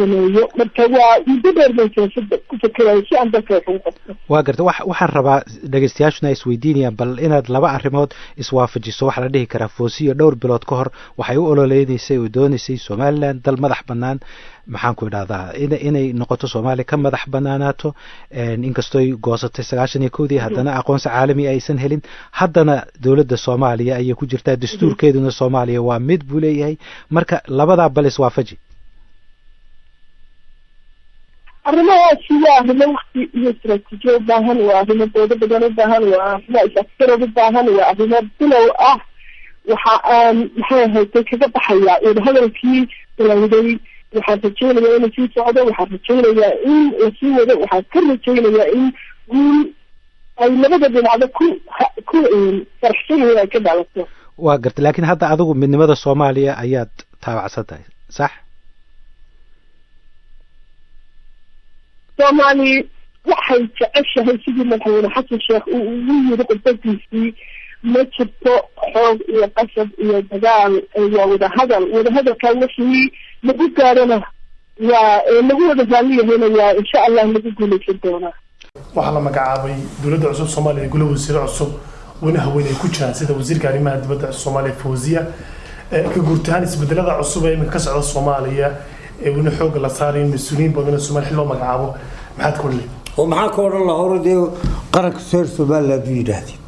sameeyo. Marka waa muddo dheer baan siyaasadda ku fakerayo si aan dalka wax ugu qabto. Waa garta. Waxaan rabaa dhegeystayaashuna ay isweydiinayaan bal inaad laba arrimood iswaafajiso. Waxaa la dhihi karaa Foosiyo dhowr bilood ka hor waxay u ololeynaysay oo doonaysay Somaliland dal madax bannaan, maxaan ku idhahdaa, inay noqoto, Soomaaliya ka madax banaanaato, inkastoy goosatay 91-dii, haddana aqoonsi caalami aysan helin. Haddana dowladda Soomaaliya ayay ku jirtaa, dastuurkeeduna Soomaaliya waa mid buu leeyahay. Marka labadaa bal iswaafaji. Arrimahaasi waa arrimo wakti iyo istraatiijiya u baahan, waa arrimo doodo badan u baahan, waa arrimo is-afgarad u baahan, waa arrimo bilow ah. Waxa aan maxay ahayd kaga baxayaa wadahadalkii bilowday, waxaan rajaynayaa inuu sii socdo, waxaan rajaynayaa in lasii wado, waxaan ka rajaynayaa in guul ay labada dhinacba ku faraxsan yihiin ay ka dhalato. Waa garta, laakiin hadda adigu midnimada Soomaaliya ayaad taabacsan tahay, sax? Soomaali waxay jeceshahay sidii madaxweyne Xasan Sheekh uu ugu yiri khudbadiisii, ma jirto xoog iyo qasab iyo dagaal, waa wadahadal. Wadahadalkaa wixii lagu gaarana waa lagu wada raalli yahayna, waa insha Allah lagu guuleysan doonaa. Waxaa la magacaabay dowladda cusub Soomaaliya gole wasiire cusub, weli haween ay ku jiraan, sida wasiirka arrimaha dibadda Soomaaliya Fawziya. Ka guurtahaan isbedelada cusub ee iminka ka socda Soomaaliya ee weli xoogga la saarayo mas-uuliyiin badan oo Soomaaliya xil loo magacaabo, maxaad ku odhan? Oo maxaa ka odhan lahaa? Hore dee qaranka reer Somaliland u yidhaahdeen,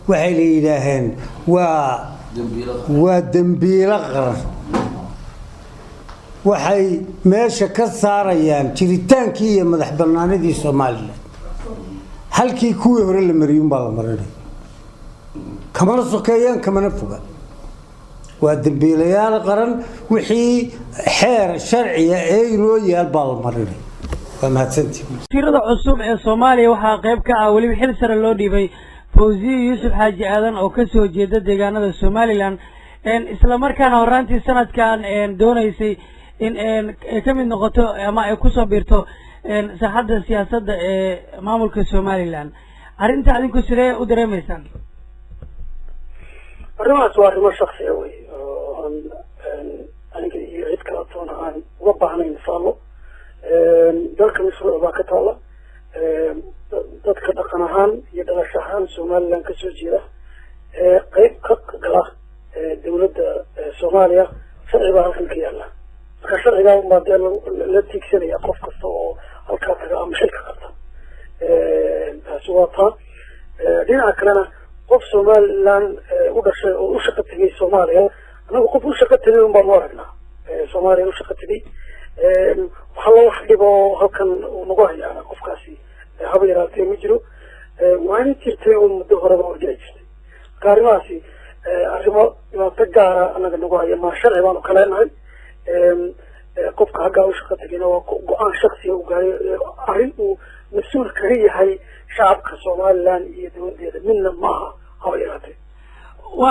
waxay la yidhaaheen waa dembiilo qaran, waxay meesha ka saarayaan jiritaankii iyo madax banaanidii Somaliland. Halkii kuwii hore la mariyun baa la marinaya, kamana sokeeyaan kamana foga, waa dembiilayaal qaran. Wixii xeer sharciya ee inoo yaal baa la marinaya. Waa mahadsantii. Wasiirada cusub ee Soomaaliya waxaa qayb ka ah, weliba xil sare loo dhiibay, Fawziye Yuusuf Xaaji Aadan oo kasoo jeeda deegaanada Somaliland, isla markaana horaantii sanadkan dooneysay in ay ka mid noqoto ama ay kusoo biirto saaxadda siyaasadda ee maamulka Somaliland. Arrinta adinku sidee u dareemeysaan? Arrimahaas waa arrimo shaksiya wey, oo aan aniga iyo cid kala toona aan uga baahnayn faallo. Dalka mashruuc baa ka taala. Dadka dhaqan ahaan iyo dhalasho ahaan Somaliland kasoo jeeda ee qeyb ka gala dawladda Soomaaliya, sharci baa halkan ka yaala. Marka sharcigaa unbaa dee la tiigsanaya qof kasta oo halkaa taga ama xilka qabta. Taasi waa taa. Dhinaca kalena, qof Somaliland u dhashay oo u shaqo tegay Soomaaliya, anagu qof u shaqo tegay un baanu aragnaa, Soomaaliya u shaqo tegay. Waxaa loo wax dhibo halkan uu nagu hayaana qofkaasi haba yaraatee ma jiro. Waana jirtay oo muddo horeba oo dhici jirtay. Marka arrimahaasi arrimo dhibaato gaara anaga nagu haya ma, sharci baanu ka leenahay. Qofka haggaa u shaqo tegayna waa go-aan shaksiga u gaaray, arrin uu mas-uul kaga yahay shacabka Somaliland iyo dowladeeda midna maaha haba yaraatee. Waa